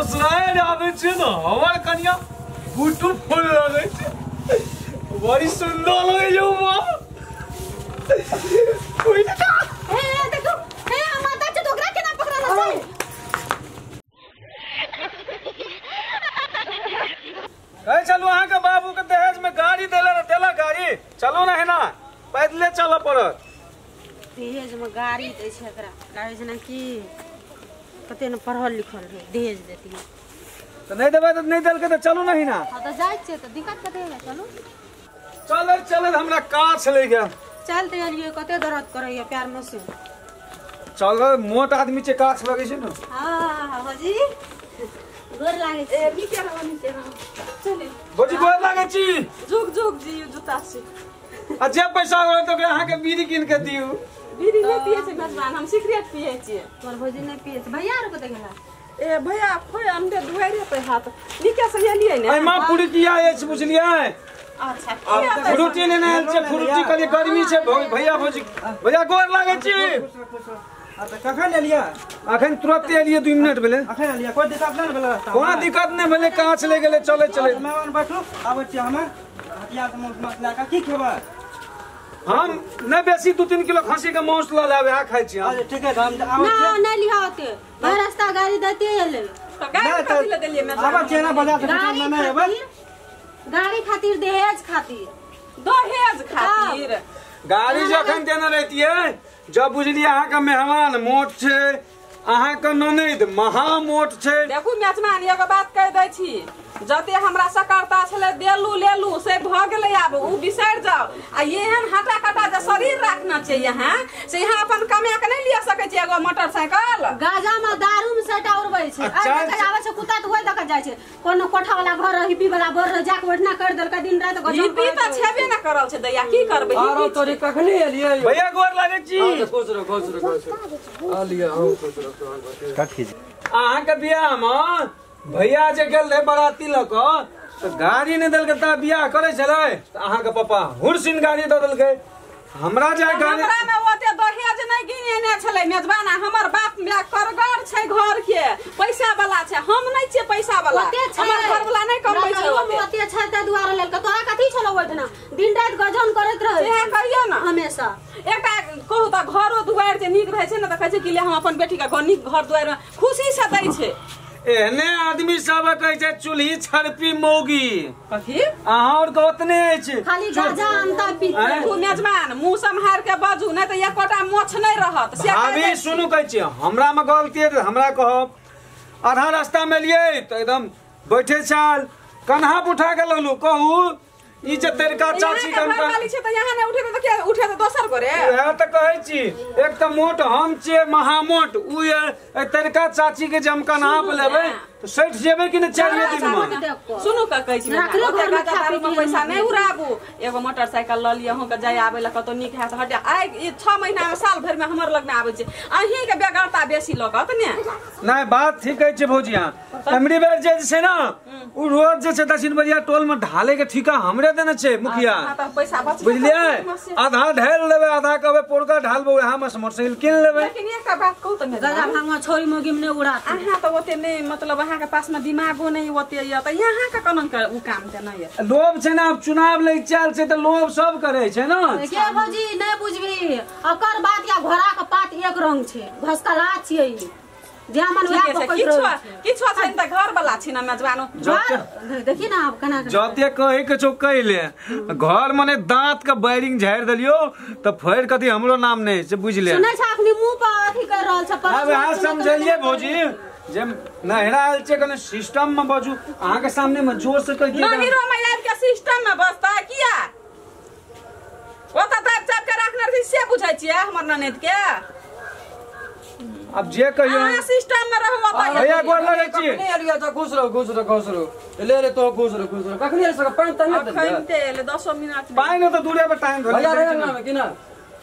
ससुराल आबै छै ने हमर कनिया ब्यूटीफुल लगै छै, बड़ी सुंदर लगै छै माँ। कोई ना हे देखो, हे माता छै तो ओकरा केना पकड़ल छै? कहे चलू अहाँ के बाबू के दहेज में गाड़ी देला देला गाड़ी, चलू ना है ना पैदले चलऽ पड़त। दहेज में गाड़ी दै छै एकरा, लागै छै ना कि कते ने पढ़ल लिखल रहे दहेज देतियै। तऽ नहि देबै तऽ नहि देलकै तऽ चलू नहीं ना। हां तऽ जाइ छियै तऽ दिक्कत कते है, चलू चलैत चलैत हमरा काछ लागि गेल। चलते एलियै कते दर्द करैया प्यार में से। चल मोट आदमी छै काछ लगै छै ने। हां भौजी गोर लागै छै। ए नीचे रहो नीचे रहो, चले भौजी गोर लागै छी। झुक झुक जी जूता से। आ जे पैसा होय तऽ ओकरा अहाँ के बीड़ी कीन के दियौ। बीड़ी नहि पियै छै मेजबान, हम सिगरेट पियै छियै। तोर भौजी नहि पियै छै, भैया आर कतऽ गेला? ए भैया खोइ अंडे दुआरे पे हाथ नीचे से एलियै ने। एहिमे पुरुकिया अछि बुझलियै। अच्छा फ्रूटी लेने आयल छै, फ्रूटी कहलियै गर्मी छै। भैया भौजी भैया गोर लागै छी। आ तऽ कखन एलियै? अखन तुरंते एलियै, 2 मिनट भेलै। अखन एलियै, कोइ दिक्कत नहि भेलै रास्तामे? कोनो दिक्कत नहि भेलै, काँच ले गेलै चलै चलै। मेहमान बैठू, आबै छियै हमे हटिया से मांस माछ लए कऽ। की खेबै? हम नहि बेसी 2-3 किलो खस्सी के मांस लऽ लेब, वएह खाइ छी हम। अच्छा ठीक है, हम आबै ना छियै। नहि लिहा ओते, भरि रास्ता गाड़ी दैते एलै। तऽ गाड़ी कथी लए देलियै मेजबान? आबै छियै ना बाजार से गाड़ी नहि एबै। खातिर, गाड़ी खातिर दहेज खातिर, दहेज खातिर गाड़ी जखन देने रहितियै, जब बुझलियै अहाँके मेहमान मोट छै, अहाँके ननैद महा मोट छै। देखू मेजबान एगो बात कहि दै छी, जते हमरा सकरता छलै देलू लेलू से भऽ गेलै, आब उ बिसरि जाउ। आ एहन हटा कटा जे शरीर राखना छै यहाँ से, यहाँ अपन कमा के नहि लिअ सकै छी एगो मोटरसाइकिल। गाजा में दारू में सटा उड़बै छै। आ आइ तक आबै छै कुत्ता तऽ ओहि दऽ के जाइ छै। कोनो कोठा वाला घर रही, हिप्पी वाला घर रही, जाके ओहिठिना करि देलकै दिन राति गजब हिप्पी करैत तऽ रहै छै। छेबे ने करल छै दैया, की करबै? आरो हिप्पी तोरी कखनी एलियै? भैया गोर लागै छी। अच्छा खुश रहो खुश रहो खुश रहो। आ लिअ अहूँ खुश रहो तोहर बाटे। अहाँके बियाह में भैया जे गेल रहे बराती लऽ कऽ तऽ गाड़ी नहि देलकै, तऽ बियाह करै छलै तऽ अहाँके पापा हुरसिन गाड़ी दऽ देलकै। हमरा जे गाड़ी हमरा में ओते दहेज नहि गिनेने छलै मेजबान। हमर बाप my करगर छै, घर के पैसा वाला छै, हम नहि छियै पैसा वाला। ओते छै। हमर घर वाला नहि कमबै छै ओते। ओते छै ताहि दुआरे लेलकै। तोरा कथी छलौ ओहिठिना? दिन राति गजन करैत रहै सएह कहियौ ने हमेशा। एकटा कहू तऽ घरो दुआरि जे नीक रहै छै ने तऽ कहै छै कि ले हम अपन बेटी के घर नीक घर दुआरि खुशी से दै छै। एहने आदमी सब कहै छै चूल्ही छड़पी मौगी। कथी? अहाँ और के ओतने अछि। खाली गाजा अनता पीते। देखू मेजबान मुँह सम्हारि के बाजू, नहि तऽ एकोटा मोछ नहि रहत। से कहि भाभी दै छी। सुनू कहै छी, हमरा में गलती है तऽ हमरा कहब। आधा रास्ता में एलियै तऽ एकदम बैठे छल, कन्हा पर उठा के लौलू। कहू ई जे तरीका चाची यहाँ के के घरवाली छै तऽ यहाँ नहि उठेतै तऽ के उठेतै दोसर गोरे? उएह तऽ कहै छी, एक तऽ मोट हम छियै महामोट, उ एहि तरीका चाची के जे हम कन्हा पर लेबै तऽ सठि जेबै कि नहि 4 दिन में? सुनू कऽ कहै छी, राखले ओते घरमे गाजा खा दारू में पी के पैसा नहि उड़ाबू, एगो मोटरसाइकिल लऽ लिअ अहूँके जाय आबै लए कतौ नीक हैत। हट आइ ई 6 महीना में साल भरि में हमर लगमे आबै छै, अहीं के बेगरता बेसी लगत ने। नहि बात ठीक कहै छै भौजी अहाँ। एमरी बेर जे छै ने उ रोज जे छै दक्षिण बजिया टोल में ढाले के ठीका हमरे देने छै मुखिया, अहाँ तऽ पैसा बचबे बुझलियै? आधा ढालि लेबै, आधा कहबै पोरका ढालबै, उएह में मोटरसाइकिल कीन लेबै। लेकिन एकटा बात कहू तऽ गाजा मेजबान, भांग छोरी मोगी में नहि उड़ाते। अहाँ तऽ ओते नहि, मतलब अहाँ के पास में दिमागो नहि ओते यऽ तऽ यहाँ के कोना के उ काम देना यऽ? लोभ छै ने, आब चुनाव लग चल छै तऽ लोभ सब करै छै ने। देखिए भौजी नहि बुझबी, अकर बात या घोड़ा के पात एक रंग छै, घसकला छियै ई। जे मन वएह ठीके छै, पकड़ि किछो रहल छै। किछो छै ने तऽ घर वाला छी ने मेजबान। जते देखी ना आब केना केना। जते कहै के छौ कहि ले, घर मने दांत के बैरिंग झाड़ि देलियौ तऽ फेर कथी हमरो नाम नहि से बुझि ले। सुनै छै अखनी मुँह पर अथी कर रहल छै। आब अहाँ समझलियै भौजी जे नहिरा आयल छै कने सिस्टम में बजू, अहाँ के सामने में जोर से कहि दियै। नहिरो में आबि के सिस्टम में बजतै किया? ओतऽ दाबि चापि के राखने रहै से बुझै छियै हमर ननैद के? अब जे कहियो अहाँ सिस्टम में रहू ओतऽ। भैया गोर लगै छी। कखनी एलियै? अच्छा खुश रहो खुश रहो खुश रहो। ले ले तो खुश रहो खुश रहो। कखनी एलियै? पानि तऽ नहि देलियै? अखन ते एलै 10 मिनट। पानि तऽ दूरे पर टाइम भेलै। भैया रहै अंगना में कि ना?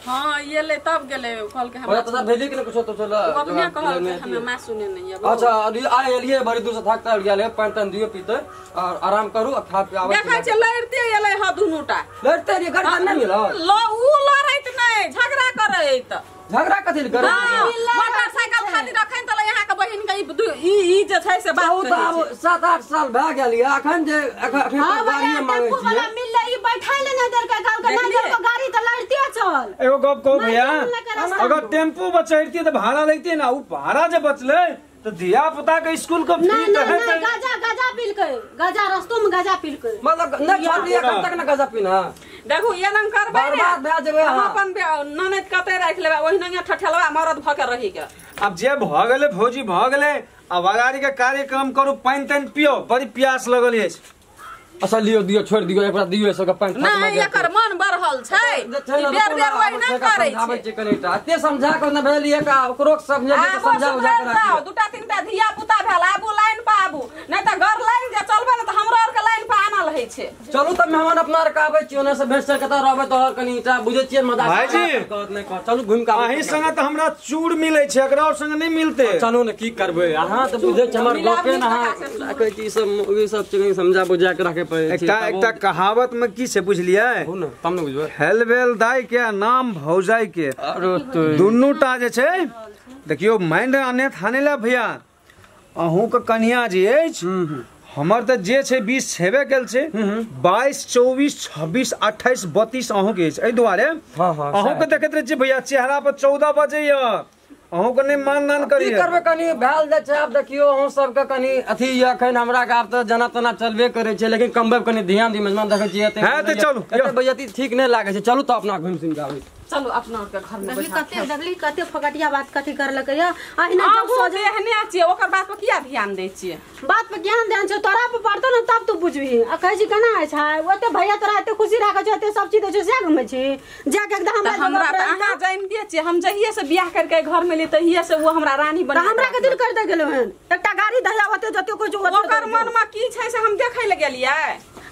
हाँ एलै तब गेलै, कहलकै भैया हमरा तऽ भेली कि नहि कुछो तो चल। अपने कहलकै हमे माँ सुने नहि यऽ। अच्छा आइ एलियै बड़ी दूर से थाक ताक गेल, पानि तानि दियौ पीते और आराम करू आ खा पी आबै। देखै छियै लड़िते एलै हँ दुनूटा। लड़ते रहियै, गाड़ी नहि मिलल? उ लड़ैत नहि, झगड़ा करैत। झगड़ा कथी लए करै? मोटरसाइकिल खातिर अखन तक यहाँ के बहिन के ई ई जे छै से बात तऽ आब 7-8 साल भए गेल या अखन जे अखन गाड़ी मांगे टेम्पू वाला मिलले ई बैठा ले नै देलकै कहलकै नै देलको गाड़ी तऽ लड़ते चल। एगो गप कहू भैया अगर टेम्पू बचैती तऽ भाड़ा लगती ना उ भाड़ा जे बचले तो धिया पुता के स्कूल के फी त है गाजा गाजा पीलकै गाजा रस्तो में गाजा पीलकै मतलब नै छोड़लियै अखन तक न गाजा पीना। देखू एना करबै ने बर्बाद भए जेबै। हम अपन ननद कते राख लेबै ओहिना ठठेलवा मरद भ के रही के। अब जे भ गेलै भौजी भ गेलै अब अगाड़ी के कार्यक्रम करू पानि तानि पियो बड़ी प्यास लगल अछि। अच्छा लियो दियो छोड़ दियो एकरा दियो सबके पानि नहीं एकर मन बढ़ल छै बेर बेर ओहिना करै छै कनिटा एते समझा के न भेल एक ओकरो समझा के समझा बुझा के राखियो। दूटा तीनटा धिया पुता भेल आबू लाइन पर आबू नहीं त घर लाइन जे चलबै न त हमरो आर के लाइन पर आनल है छै। चलू त मेहमान अपना आर के आबै छियो ने से भेट सके त रहबै तोहर कनिटा बुझै छियै मजाक भाईजी कहत नै कह चलू घुमि के अही संगे त हमरा चूड़ मिलै छै एकरा और संगे नै मिलते। चलू ने की करबै अहाँ त बुझै छी हमर गपे न अहाँ कहै छी ई सब चीज समझा बुझा के राखे। एकटा एकटा कहावत में की छै बुझलियै हो न तब न बुझबै हेलवेल दाई के नाम भौजाई के दुनू टा जे छै देखियो माइंड आने थाने ला भैया अहूँ के कन्या जे अछि हमर त जे छै 20 छेबे गेल छै 22 24 26 28 32 अहूँ के अछि एहि दुआरे अहूँ के देखैत रहै छी भैया चेहरा पर 14 बजे य अहूँ के नहि मान दान करियै की करबै कनी भेल जाइ छै। आब देखियौ अहूँ सबके कनी अथी यऽ अखन हमरा के आब तऽ जना तना चलबे करै छै लेकिन कमबै कनी ध्यान दी मेजमान देखै छियै एते हँ तऽ चलू एते बेइज्जती ठीक नहि लागै छै। चलू तऽ अपना घुमि फिर के आबै चलू अपना के घर में कते देखली कते फकटिया बात कथी करलकै य अहिना जब सोझे एहने छियै ओकर बात पर किया ध्यान दै छियै? बात पर ज्ञान ध्यान छै तोरा पर पड़तो ने तब तू बुझबही आ कहै छी केना होइ छै ओते भैया तोरा एते खुशी राखै छै एते सब चीज दै छै से घुमै छी जाके एकदम हमरा हमरा तऽ अहाँ जानिते छियै हम जहिये से बियाह करके घर में ले तहिये से वो हमरा रानी बना हमरा के दिल कर दे गेलो हन एकटा गाड़ी दहला ओते जते कोइ ओकर मन में की छै से हम देखै ल गेलियै।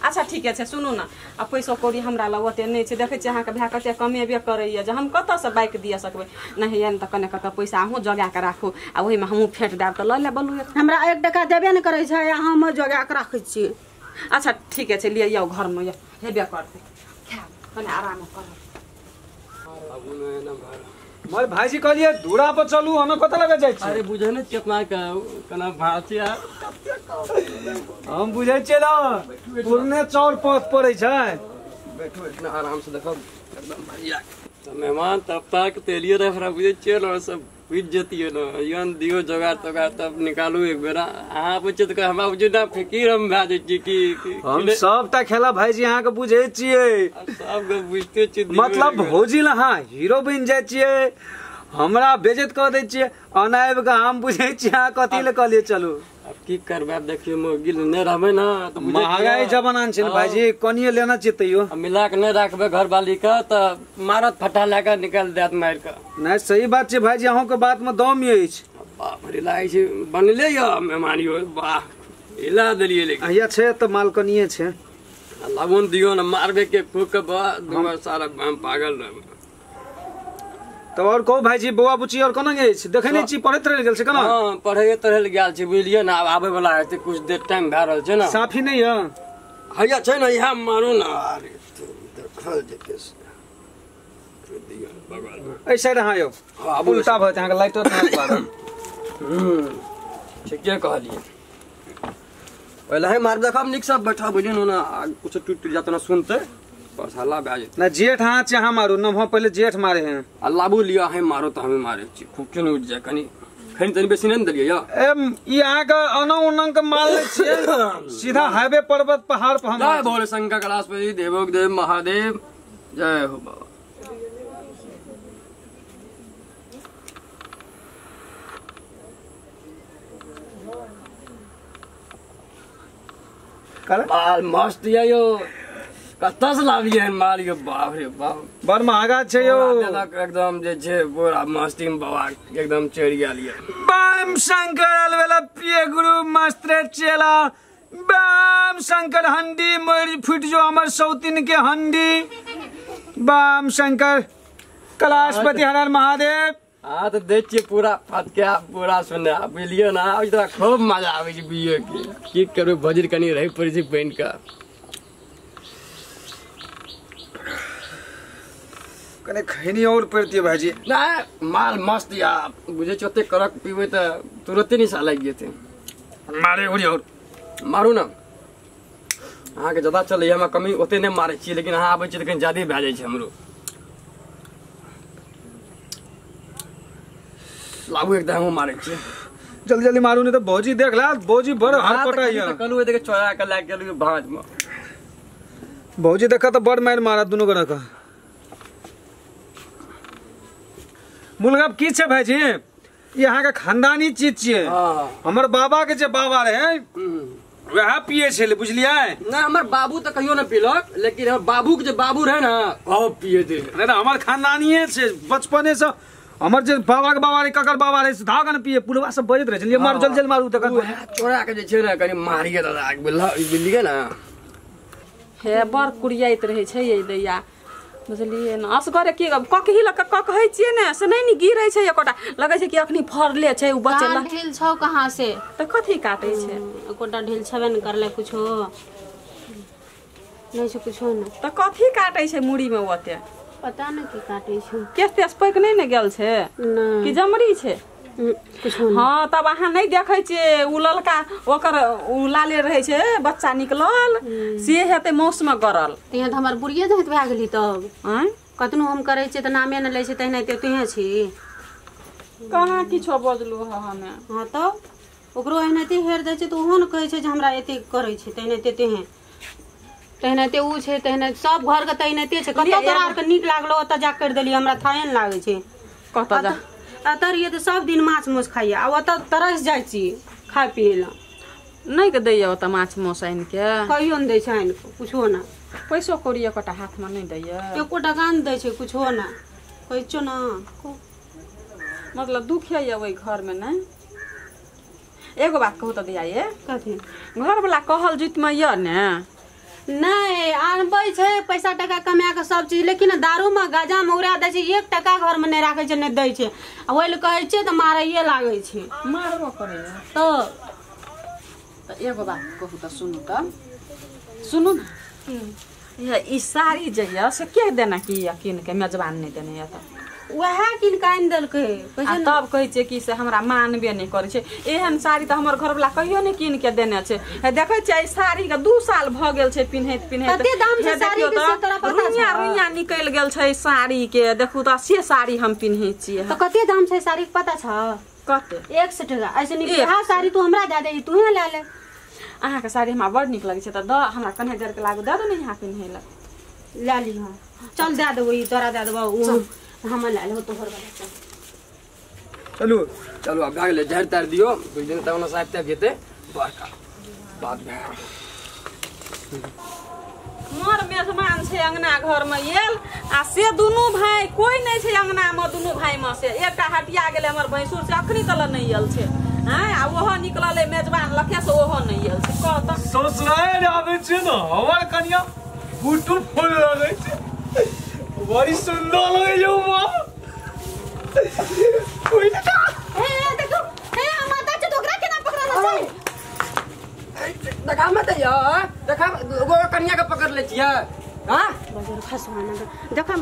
अच्छा ठीके छै सुनू ने आ पैसो कौड़ी हमरा लग ओते नहि छै देखै छियै अहाँके भाय कते कमेबे करैया जे हम कतऽसँ बाइक दिअ सकबै नहि या ने तऽ कने कतऽ पैसा अहूँ जोगा के राखू आ ओहिमे हमहूँ फेट देब तऽ लऽ ले बलू हमरा 1 टका देबे नहि करै छै आ हम जोगा के राखै छियै। अच्छा ठीके छै लिअ आउ घरमे यऽ हेबे करतै खायब कने आराम करब। मोर भाईजी कहलिए दूरा पर चलू हमें कत लगे जाइ छी? अरे बुझै नै छियै अपना के केना भाव छै हम बुझै छियै न पुरने चाउर पथ पड़ै छै। बैठू इतना आराम से देखब एकदम बढ़िया तो मेहमान तब तक तेलिए रहे हमरा बुझै छियै न सब बुझ जतियै न यन दियो जोगार तोगार तब निकालू एक बेरा अहाँ बुझै तऽ हमरा बुझै ना फिकीर हम भए जाइ छियै कि हम सबटा खेला भाईजी अहाँ के बुझै छियै सब बुझते छियै मतलब भौजी ल अहाँ हीरो बनि जाइ छियै हमरा बेइज्जत कऽ दै छियै अना आबि कऽ हम बुझै छियै अहाँ कथी लए कहलियै चलू। अब की करबै आब देखियौ मोगिल नहि रहबै न तऽ महगाई जमाना छै ने भाईजी कनिये लेना छै तैयो मिला के नहि राखबै घरवाली के तऽ मारत फटा लए कऽ निकालि देत मारि कऽ। नहि सही बात छै भाईजी अहूँ के बात में दम अछि। बाप रे लागै छै बनले यऽ मेहमान यो वाह हिला देलियै लेकिन हैया छै तऽ माल कनिये छै लगन दियौ ने मारबे के फूक के बा सारा हम पागल रहबै। तब और कहू भाईजी बौआ बुच्ची और कोना अछि देखै नहि छी पढ़ैत रहि गेल छै केना? हां पढ़ैए तढ़ै गेल छै बुझलियै ने आब आबै वाला हेतै कुछ देर टाइम भए रहल छै ने साफी नहि यऽ हैया छै ने इएह मारू ने अरे देखल जेतै से दियौ बगल मे एहि साइड अहाँ यौ उल्टा भऽ जेतै अहाँके लाइटो नहि बारत। ठीके कहलियै पहिले ही मार देखब नीक से बैठा बुझलियै ने कुछ टूट टूट जात ना सुनते बस हल्ला भए जेतै। ना जेठ हाथ से अहाँ मारू न पहिले जेठ मारे हैं आ लाबू लिअ अहीं मारू तऽ हमे मारै छी खूब क्यों उठि जाय कनी खनि तनी बेसी नहि ने देलियै यऽ ए ई अहाँके अनंग उनंग के माल लै छियै सीधा हाईवे पर्वत पहाड़ पर हम जय भोले शंकर कैलाशपति देवों के देव महादेव जय हो बाबा। माल मस्त यऽ यो कतऽ से लाबियै माल यो बाप रे बाप बड़ महगा छै यो एकदम जे छै पूरा मस्ती में बाबा एकदम चढ़ि गेल यऽ। बम शंकर अलवेला पिए गुरु मास्टर चेला बम शंकर हंडी मरि फुटि जो हमर सौतिन के हंडी बम शंकर कैलाशपति हर हर महादेव। हाँ तो देख छियै पूरा फटके पूरा सुने बुझलियै ने ओहि तरह खूब मजा आबै छै पिए के की करबै बजर कनी रहै पड़ै छै बनि कऽ। कने खैनी और पड़ती भाईजी। ना माल मस्त या बुझे छी ओते कड़क पीबै त तुरते निशा लागि जेतै। मारे उड़ी और मारू ना अहाँके ज्यादा चलैया, हमरा कमी ओते नहि मारै छी, लेकिन अहाँ आबै छी तऽ कनि ज्यादे भए जाइ छै हमरो। लाबू एकदम हमहूँ मारै छियै। जल्दी जल्दी मारू नहीं तो भौजी देख ला, भौजी बड़ हरपटा या। कहलू देख चोरा के लाग गेलू भांज में। भौजी देखा तो बड़ मार मारा दुनू गोरा का। मुलगब की छै भाईजी, यहाँ के खानदानी चीज छियै। हमर बाबा के जे बाबा रहे वएह पिए छलै, बुझलियै ना। हमर बाबू तऽ कहियो न पीलक, लेकिन हमर बाबू के जे बाबू रहे ना ओ पिए दे। नहीं ना हमर खानदानीये छै बचपने से। हमर जे बाबा के बाबा रहे ककर बाबा रहे धागा न पिए, पुरवा सब बजैत रहे छलियै मारू जल्दी जल्दी मारू। तकर चोरा के जे छै ना कनि मारिए दादा बुझलियै ना। हे बड़ कुरियाइत रहै छै ये दैया, बुझलियै ने। असगरे की ककही लऽ कऽ कहै छियै ने से नहि ने गिरै छै एकोटा, लगै छै कि अखनी फड़ले छै उ बच्चे। ढील छौ कहाँ से तऽ कथी काटै छै? एकोटा ढील छेबे ने करलै, कुछो नहि छै, कुछो ने। तऽ कथी काटै छै मुड़ी मे ओते? पता नहि की काटै छै। केस तेस पैक नहि ने गेल छै कि जमरी छै? हाँ तब अहाँ नहि देखै छियै उ ललका ओकर उ लाले रहै छै बच्चा निकलल से हेतै मौसमे गरल। तऽ यहाँ तऽ हमर बुढ़िये जाइत भए गेली तब। आँय कतनो हम करै छियै तऽ नामे नहि लै छै, तहिनाहिते तुहे छी। कहाँ किछो बजलू हँ हमे? हाँ तब ओकरो एनाहिते हेर दै छै तऽ ओहो ने कहै छै जे हमरा एते करै छै, तहिनाहिते तेहे तहिनाहिते उ छै, तहिना सब घरके तहिनाहिते छै। कतौ तोरा आरके नीक लागलो ओतऽ जा करि देलियै, हमरा थाहे ने लागै छै। कतऽ जा एतऽ रहियै तऽ सब दिन माछ माउस खाइए, आ ओतऽ तरस जाइ छी खाय पियै लए। नहि के दैया ओतऽ माछ माउस आनि के? कहियो नहि दै छै आनि कऽ, कुछो नहि। पैसो कौड़ी एकोटा हाथमे नहि दैया? एको टका नहि दै छै, कुछो नहि, कहै छियौ ने। मतलब दुख यऽ ओहि घरमे नहि? एगो बात कहू तऽ दैया ये, कथी? घरवला कहल जुतिमे यऽ ने? नहि आनबै छै पैसा टका कमा कऽ सब चीज, लेकिन दारूमे गाजामे उड़ा दै छै, एक टका घरमे नहि राखै छै, नहि दै छै। आ ओहि लए कहै छियै तऽ मारैये लागै छै। मारबो करैया तऽ एगो बात कहू तऽ सुनू, तऽ सुनू ने ई साड़ी जे यऽ से के देने की यऽ कीन के? मेजबान नहि देने यऽ तऽ वएह कीन कऽ आनि देलकै। तब कहै छियै कि से हमरा मानबे नहि करै छै। एहन साड़ी तऽ हमर घरवला कहियो नहि कीन के देने छै। देखै छियै एहि साड़ीके 2 साल भऽ गेल छै पिन्हैत पिन्हैत। रुइया रुइया निकलि गेल छै साड़ी के, देखू तऽ से साड़ी हम पिन्है छियै। तऽ कते दाम छै साड़ी के पता छौ? कते? 100 टका। ऐसे नीक इएह साड़ी तू हमरा दए दे, तूहे लए ले। अहाँके साड़ी हमरा बड़ नीक लगै छै तऽ दऽ हमरा कने देरके लागू दऽ दे ने यहाँ पिन्है लए। लए लिहऽ, चल दए देबौ, ई तोरा दए देबौ, ओ हम लए लेबौ तोहर वाला। चल चलू चलू आब भए गेलै, झाड़ि तारि दियौ, बुझलियै तब ने साफ ताफ जेतै बड़का बात भए गेल। मोर मेजबान छै अंगना घर में आयल आ से दुनू भाई कोई नहीं छै अंगना में, दुनू भाई में से एकटा हटिया गेलै हमर भैंसुर से अखनी तक नहीं आयल छै। हाँ आ ओहो निकलल मेजबान लखे से ओहो नहीं आयल छै। कह तऽ ससुराल आबै छै ने हमर कनिया ब्यूटीफुल लगै छै, बड़ी सुंदर लगै छै माँ। कोई ना हे देखो, हे माता छै ओकरा केना पकड़ल छै? देखा मत यार, देखा एगो कनिया के पकड़ ले छियै। हां बजर खसवाना देखा।